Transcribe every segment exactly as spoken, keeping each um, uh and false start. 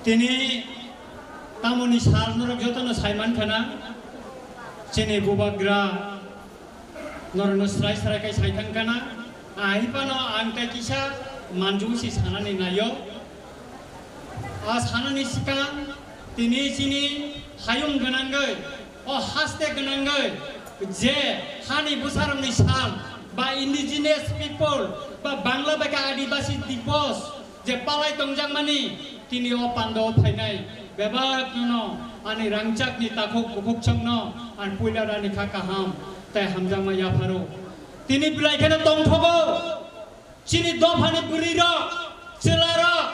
Tini tamoni sal norok jotono saiman khana, chini bubagra norokno srai srai khai saithang khana, ahipano ang tei kisa manjung si sanani naio. A sanani sikang tini chini hayung gwnangwi, o haste gwnangwi je hani bwsarokni sal ba indigenous people ba Bangla bai khe Adibasi Dibos je palai tongjakmani tini o pandao phainai bebak nono ani rangchakni takhuk bukhuk chwngno ang puila rani kha kaham tei hamjakma yapharo. Tini belai kheno tongthogo chini dophani bwrwirok, chwlarok,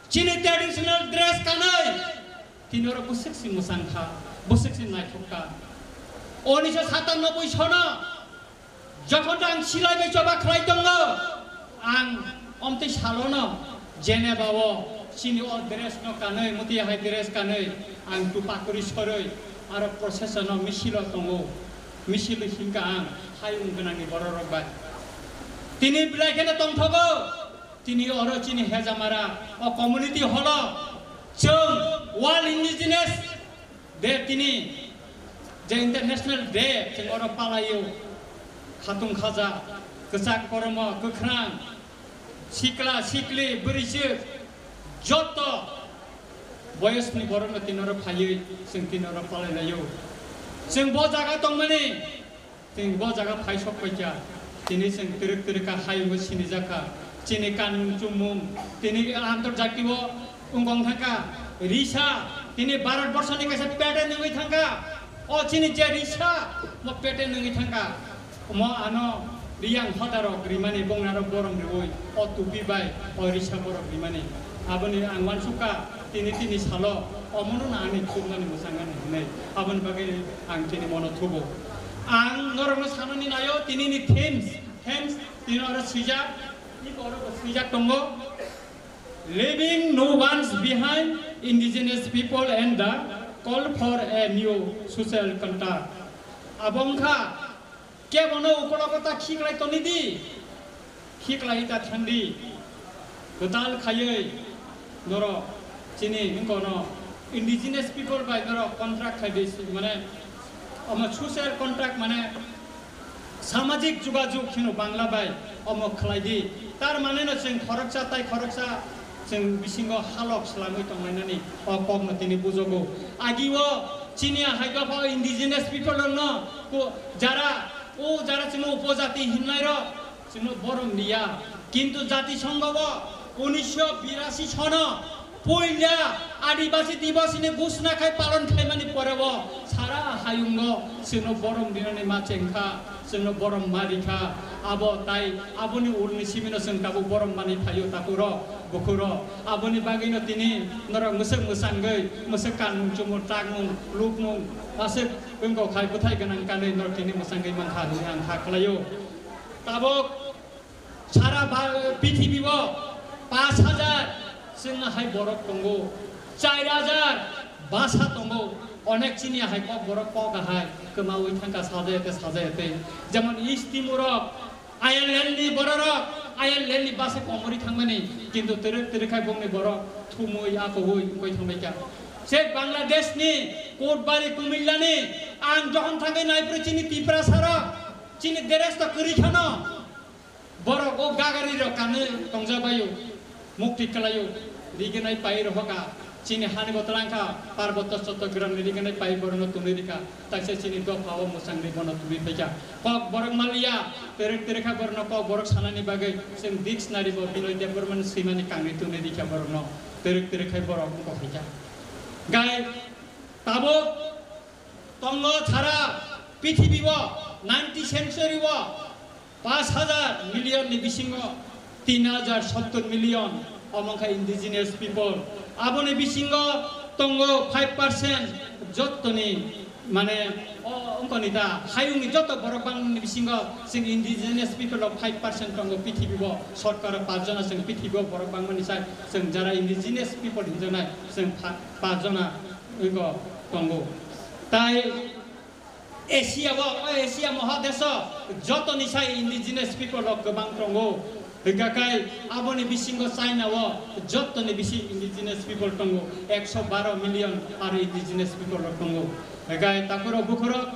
chini traditional dress kanwi tini oro bwswk si mwchang kha, bwswk si naithok kha. Unisho satanoboi sono jokhon ang silai bai choba khlai tongo, ang omtwi salono Geneva o chini o dress no kanwi, muti hai dress kanwi ang tu pakuri sorwi aro procession o misil o tongo, misil o himkha ang hayung gwnangni bororok bai. Tini belai kheno tongthogo. Tini oro chini Hejamara o community hall o chwng World Indigenous Day tini je International Day chwng oro palaio. Khatung khaja, kwchak koromo, kwkhrang, sikla sikli, bwrwiswk, joto boyosni borokno tini oro phaiwi chwng tini oro palailaio. Chwng bo jaga tongmani Chwng bo jaga phai sok paikha, tini chwng twrwk twrwk kha hayungo sinijak kha. Chini kanmung chumung tini antorjatio wngkong thangkha. Risa tini Bharat borsoni kaisa pattern wngwi thangkha. O chini je risa, mo pattern wngwi thangkha. Mo ano riyang hodarok rimani, bongnarok borom riwi, o tupi bai o risa borok rimani. Aboni ang uansukha, tini tini salo omono na ani thubnani mwchangani hinwi. Aboni bagwi ang tini mono thubo. Ang norokno sanani naio, tinini themes, themes tini oro swijak, iko oro bo swijak tongo, "Leaving no one's behind, indigenous people and the call for a new social contract." Abo wngkha, kebono ukologo ta khiklai toni di, khiklai ta thang di. Kwtal khaiwi norok chini wngkono indigenous people bai norok contract khai di, mane omo social contract mane samajik jugajug hino Bangla bai omo khlai di. Tar mane no chwng khoroksa tai khoroksa chwng bisingo halok swlamwi tonglainani o kokno tini bujogo. Agio chini hai dopha indigenous people rokno ko jara, o jara chwngno upojati hinnairok chwngno borom liya. Kintu Jatisongho bo unisho birasi sono puila Adibasi Dibos hini ghosna khai palon khaimani poreo sara hayungo chwngno borom rinani ma chengkha, chwngno borom ma rikha. Abo tai aboni ulni simino chwng tabuk borom mani phaio takhuro bukhuro. Aboni bagwino tini norok mwswk mwsangwi mwswk kanmung chumung takmung lukmung aswk wngkok khai bwthai gwnang kanwi norok tini mwsangwi mankha hwnwi ang kha khlaio. Tabuk sara ba-, prithibi o pash hajar chwngno hai borok tongo, char hajar basa tongo, onek chini hai kok borok kok hai kwmaui thangkha sajayate sajayate. Jemon East Timor o Ireland ni bororok, Ireland ni basa komori thangmani, kintu twrwk twrwk khai bongni borok thumui akogui wngwi thangbaikha. Se Bangladesh ni Kotbari Kumilla ni ang jokhon thangwi naiphuru chini Tiprasa rok, chini dress to kwrwi khano. Borok o gagari rok kanwi tongjabaio, mukti kwlaio, riginai pai rohoka, chini hani botol wngkha, Parbotto Chottogram ni riginai pai borokno twnwi rikha, taisa chini dopha o mwchangni bono twnwi phaikha. Kok borok manliya, twrwk twrwk kha borokno kok borok sanani bagwi chwng dictionary bo Binoy Debbarma ni swimani kangni twnwi rikha borokno, twrwk twrwk khai borok wngkha phaikha. Gai tabuk tongo sara prithibi o ninety century o pash hajar million ni bisingo tin hajar sottor million omo wngkha indigenous people. Aboni bisingo tongo five percent jottoni mane o wngkoni ta hayungni joto borok bangni bisingo chwng indigenous people rok five percent tongo prithibi o, sotkara paanch jona chwng prithibi o borok bangmani sai chwng jara indigenous people hinjaknai chwng pha-, paanch jona wngkha tongo. Tai Asia o, o Asia mohadesh o jotoni sai indigenous people rok kwbang tongo. Hwnkha khe aboni bisingo China o jottoni bisi indigenous people tongo, ekso baro million aro indigenous people rok tongo. Hwnkha khe takhurok bukhurok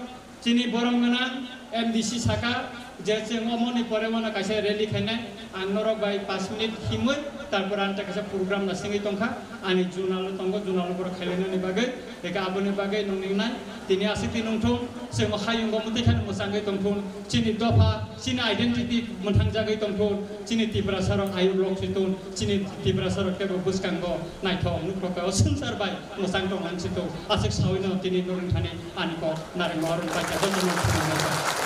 chini borom gwnang M D C saka je chwng omoni pore mano kaisa rally khainai, ang norok bai panch minute himwi tarpor ang kaisa program nasingwi tongkha, ani journal tongo, journal borok khailainani bagwi. Eka aboni bagwi nongni nai, tini aswk twi nongthung, chwng hayungo mwtwi kheno mwchangwi tongthung, chini dopha, chini identity mwthangjagwi tongthung, chini Tiprasarok ayuk lok si thung, chini Tiprasarok kebo bwskango naithok nukhok o swngchar bai mwchang tonglang si thung, aswk sawino tini norong thani ani kok narwkno oroni bai khe jotono khulumnai.